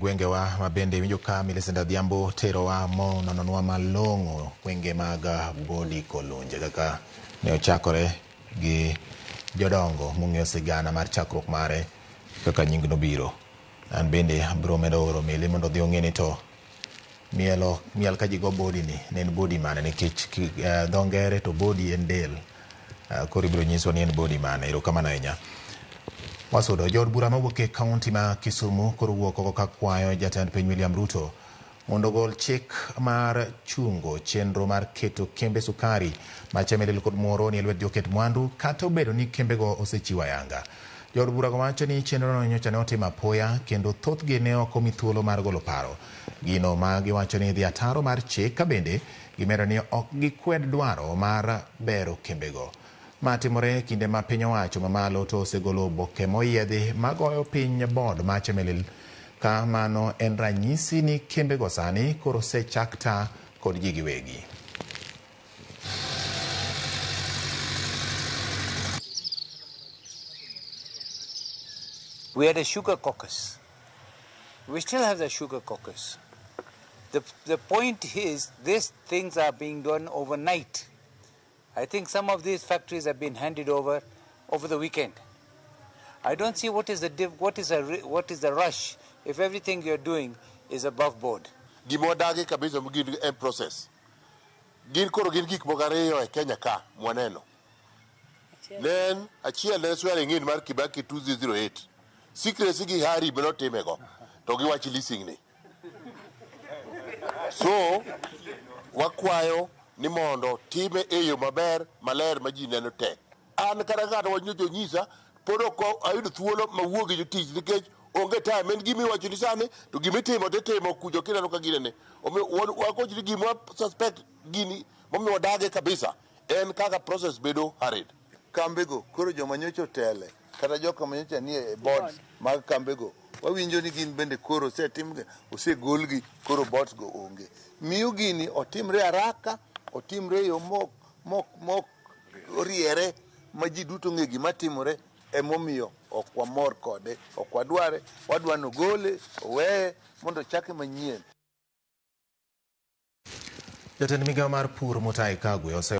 Gwengewa ma bende iwinjo ka Millicent Adhiambo terowa monononwa malong'o gwenge mag Bodi Kolunje kaka ne ochakore gi jodongo mong'eyo sigana mar chakruok mare kaka nying nobiro. An bende abiro medo oro Mili mondo odhi ong'e ni to mielo miel ka ji go bodi ni ne en bodi mane nikech dho ngere to bodi en del. Koro ibiro nyiswa ni en bodi mane. Erokamano ahinya. Wasudo jood bura mawuok e kaunti ma Kisumu koro wuok oko ka kwayo jatend piny William Ruto mondo ogol chik mar chungo chenro mar keto kembe sukari ma Chemelil kod Muhoroni e lwet joket mwandu kata obedo ni kembego osechiwo ayanga. Jood burago wacho ni chenrono nyocha ne otim apoya kendo thothgi ne ok omi thuolo mar golo paro. Gino ma giwacho ni dhi ataro mar chik ka bende gimedo ni ok gikwed dwaro mar bero kembego. Ma timore e kinde ma piny owacho mamalo to osegolo oboke moyiedhi magoyo piny board ma Chemelil ka mano en ranyisi ni kembego sani koro osechak ta kod ji giwegi. We had a sugar caucus. We still have the sugar caucus. The point is, these things are being done overnight. I think some of these factories have been handed over the weekend. I don't see what is the what is the rush if everything you're doing is above board. Gima wadagi kabisa gin en process. Gin koro gin gik moko ariyo e Kenya ka mwaneno. Ne en achiel ne swearing in mar Kibaki 2008. Secrecy gi hurry be notimego to giwach leasing ni. So wakwayo ni mondo time e yo maber maler ma ji neno te. An kata ng'ato wanyocha onyisa pod ok ayudo thuolo mawuo gi jotich nikech onge time. En gima iwacho ni sani to gimitimo titimo kucho kineno ka ginene. Omiyo wakoch ni gima suspect gini momiyo wadage kabisa en kaka process bedo hurried. Kambego koro joma nyocha otele kata joka manyocha nie e boards mag kambego wawinjo ni gin bende koro osetimgi osegolgi koro boards go onge. Miyo gini otimre haraka, otimre e yo mok oriere ma ji duto ng'e gima timore, emomiyo ok wamor kode, ok wadware, wadwa ni ogole, oweye mondo ochake manyien. Jatend migao mar pur Mutahi Kagwe ose